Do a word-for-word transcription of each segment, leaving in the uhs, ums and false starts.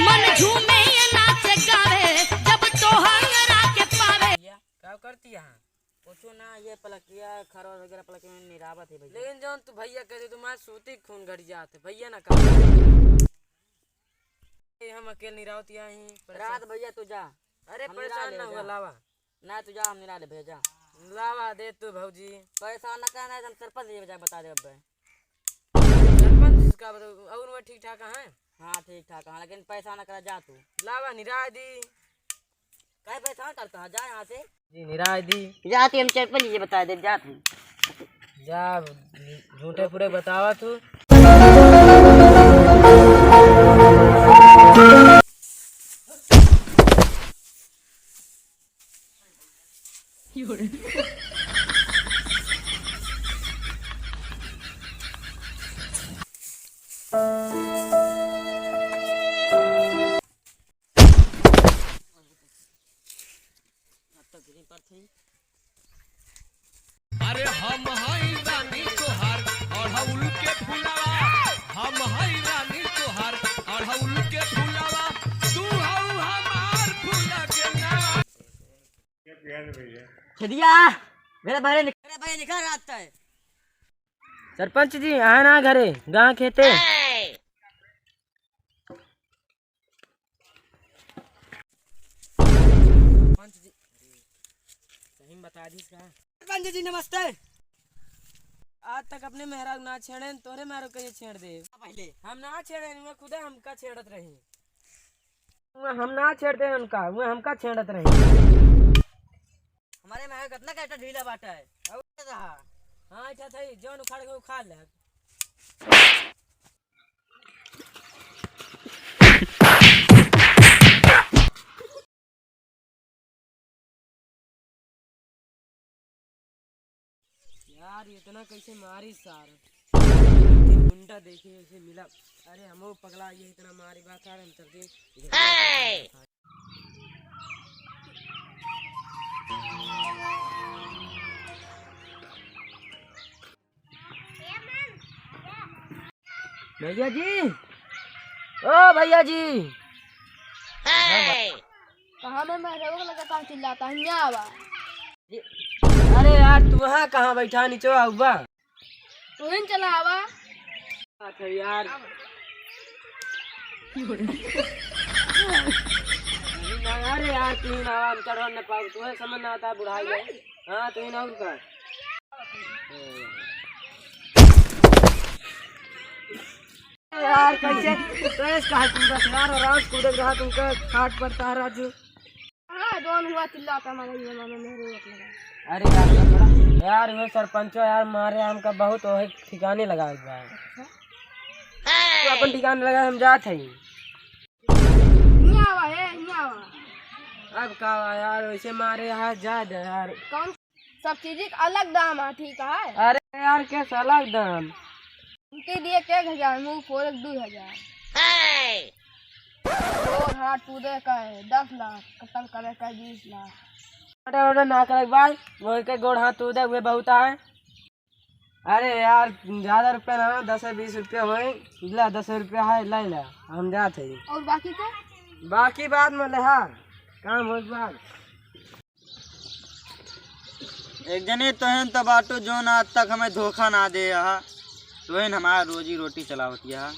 मन झूमे ये नाचे गावे, जब तोहरा के पावे। भैया, का करती यहाँ? कुछो ना, ये पलकिया, खरवा वगैरह पलकिया में निरावत है भैया। लेकिन जौन तू भैया कहते, तुम्हारे सूती खून घड़ी जात है, भैया ना कहा। ये हम अकेले निरावत यहाँ ही परेशान। रात भैया तू जा। अरे हम निरा परेशान ले ना जा। हुआ, लावा। ना तू जा, हम निरा ले भैया, जा। लावा दे तू भौजी। पैसा ना कहना है, हम सरपंच जी जा बता दे अब। सरपंच इसका बताओ, और वह ठीक ठाक है? हाँ, ठीक ठाक है, लेकिन पैसा ना करा, जा तू। लावा निराय दी। काहे परेशान करता है, जा यहाँ से। जी, निराय दी। जा तू, हम सरपंच जी बता दे, जा तू। जा, झूठे पूरे बतावा तू। अरे हम हई रानी तोहार, अढ़उल के फुलवा। हम हई रानी तोहार, अढ़उल के फुलवा। तू हऊ हमार फूल के ना। छेदिया, मेरे भाई निकल, मेरे भाई निकल रात है। सरपंच जी, आए ना घरे, गाँव खेते। पंच जी, सही में बता दीस का? पंच जी, नमस्ते। आज तक अपने मेहरारू ना छेड़े, तोरे मारो कहिए छेड़ दे। पहले हम ना छेड़े, वो खुदे हमका छेड़त रही। वो हम ना छेड़ते उनका, वो हमका छेड़त रही। हमारे में कितना कैटा ढीला बाटा है। और रहा। हाँ, अच्छा था, जौन उखाड़ के उखाड़ ले। यार, इतना कैसे मारी सार? तीन गुंडा देखे ऐसे मिला। अरे, हमो पगला, ये इतना मारी बात है, हम चल के इधर। भैया जी, ओ भैया जी। कहाँ में मैं रोक लगा, कहाँ चिल्लाता है, यहाँ आवा। अरे यार, तू वहाँ कहाँ बैठा, नीचे आवा। तू ही चला आवा। अच्छा यार। अरे यार, तू ही ना आवा, हम चढ़ न पाओ, तुम्हें समझ ना आता बुढ़ाई है। हाँ, तू ही ना और का। यार, कैसे, कैसे कहा कूदत यार, आराम से कूदत रहा, तुमका खाट पड़ता है राजू। हाँ, जौन हुआ चिल्लाता, मामा, ये मामा, मेरे रोक लगा। अरे यार, यार, वो सरपंचो यार मारे हमका बहुत वही ठिकाने लगा हुआ है। अच्छा। तो अपन ठिकाने लगा, हम जात है। हियाँ आवा, ए, हियाँ आवा। अब का हुआ यार, वैसे मारे यार, जा दे यार। कौन सब चीज के अलग दाम है, ठीक है? अरे यार, कैसे अलग दाम? उनके दिए के एक हजार, मुंह फोड़ के दो हजार। गोड़ हाथ टूटे का है दस लाख, कत्ल करे का है बीस लाख। ऑर्डर, ऑर्डर ना करे भाई, वो के गोड़ हाथ टूटे हुए बहुत है। अरे यार, ज्यादा रुपया ना, दस है बीस रुपया होए, ला दस रुपया है, ले ला, हम जात है। और बाकी का? बाकी बाद में ले, हाँ, काम हो बाद। एक जने तोहन त बाटो, जौन आज तक हमें धोखा ना दे रहा, तोहन हमार रोजी रोटी चलावत रहा।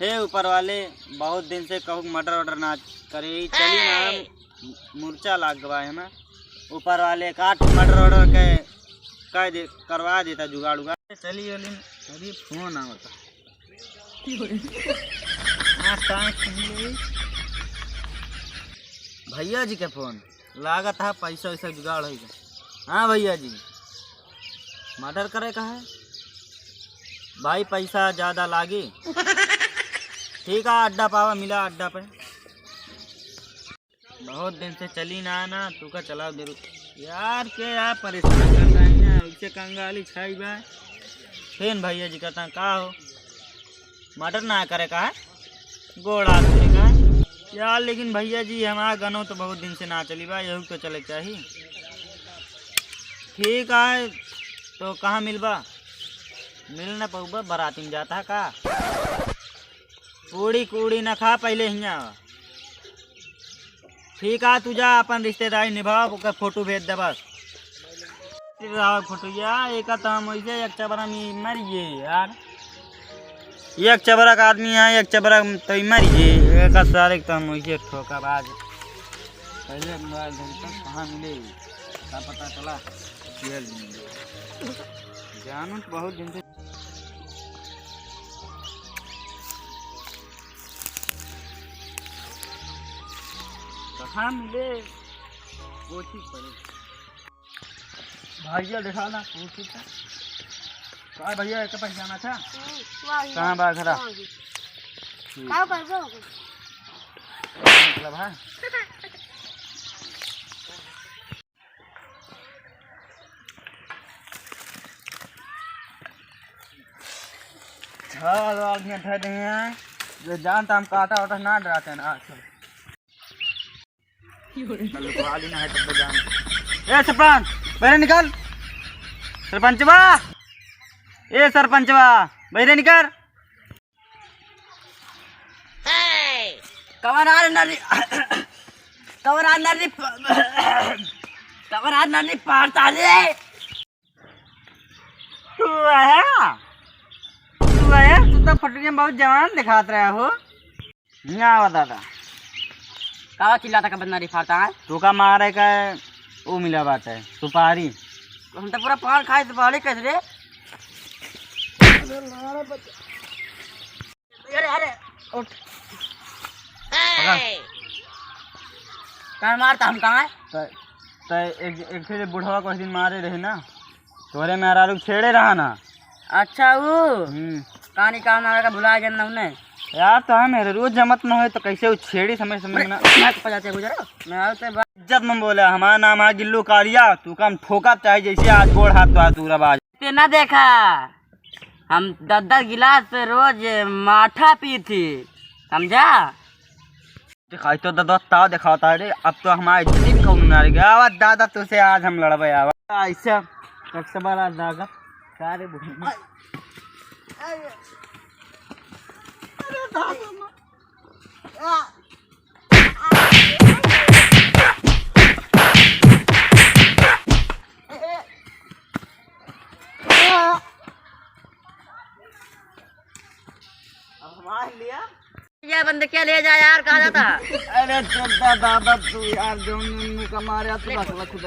हे ऊपर वाले, बहुत दिन से कहूँ मर्डर वर्डर ना करे, ई चली ना, हम मुर्चा लाग गवा है हमें। ऊपर वाले काट मर्डर वर्डर के, कर दे, करवा देता जुगाड़ उगाड़। चली, चली, अभी फोन आवता। हाँ, टाइम सुन ले। भैया जी के फोन। लागत है पैसा वैसा जुगाड़ होइगा। हाँ भैया जी, मर्डर करे का है भाई, पैसा ज्यादा लागी। ठीक है, अड्डा पावा, मिला अड्डा पे। बहुत दिन से चली ना, ना तू का चलाओ जरूर। यार के यार परेशान कर रहे हैं, उसे कंगाली छाई बा। फेन भैया जी कहता का हो, मर्डर ना करे का है, गोड़ा करे का है यार। लेकिन भैया जी, हमारा गनो तो बहुत दिन से ना चली बा, यहू तो चले चाही। ठीक है, तो कहाँ मिलबा? मिल ना पउबा, बाराती में जाता है का? पूड़ी कूड़ी न खा, पहिले हियाँ। ठीक है, तू जा अपन रिश्तेदारी निभाव, ओकर फोटो भेज दे बस। रहा फोटो या, एक तो हम वैसे एक चबरा में मर गए यार। एक चबरा का आदमी है, एक चबरा तो ही मर गए। एक सारे तो हम वैसे ठोका बाज। पहले मोबाइल धरी तो कहाँ मिले, का पता चला। ये जानू तो बहुत दिन से कहाँ मिले, कोशिश करे। भैया देखा ना, कोशिश कर। का भैया, एक पहचाना था? हम्म, वही, कहाँ बा घरा? वही। ठीक। का करबो? मतलब है। झाल वाल भी उठा देंगे। जो जानता हम काटा वाटा ना डराते हैं ना। चल। चल, लुकवा ली ना है तब तो जान। ए सरपंच, बहरे निकल। सरपंचवा, ए सरपंचवा, बहरे निकल। कवन आ रे नरी, कवन आ नरी, कवन आ नरी पाड़ता रे? तू आया? तू आया? तू तो फटुरिया में बहुत जवान दिखात रहा हो। ना आवा दादा। कावा चिल्लाता का बदनारी फाड़ता है? तू का मारे का वो मिला बाटे, सुपारी। हम तो पूरा पान खाए सुपारी कैसे रे? अरे, अरे, उठ। पकड़। कहाँ मारता हमका है? त, त एक, एक ठे बुढ़वा कुछ दिन मारे रहे ना, तोरे मेहरारू छेड़े रहा ना। अच्छा, वो? हम्म। कहानी का नाम का भुला गया ना उन्हें। यार, तो हम मेहरारू जमत ना हो, तो कैसे वो छेड़ी समझ, समझ ना। मैं तो पचास गुजरा, मैं आऊ ते बा- इज्जत में बोला, हमारा नाम है गिल्लू कालिया, तू काम ठोका चाहे जैसे आज गोड़ हाथ तो हाथ पूरा बाज। ते ना देखा, हम दस दस गिलास पे रोज माठा पी थी, समझा? दिखाई तो दादा, ताव दिखाता है रे, अब तो हमारा इज्जत ही कौन ना रह गया। आवा दादा, तुझसे आज हम लड़बे, आवा। ऐसा सबसे बड़ा दादा, सारे बुढ़े। अरे दादा, अब हमारे लिया। ये बंदे क्या ले जा यार, कहाँ जाता? अरे चोदा दादा, तू यार, जौन मुंह का मारे, तू बस खुद।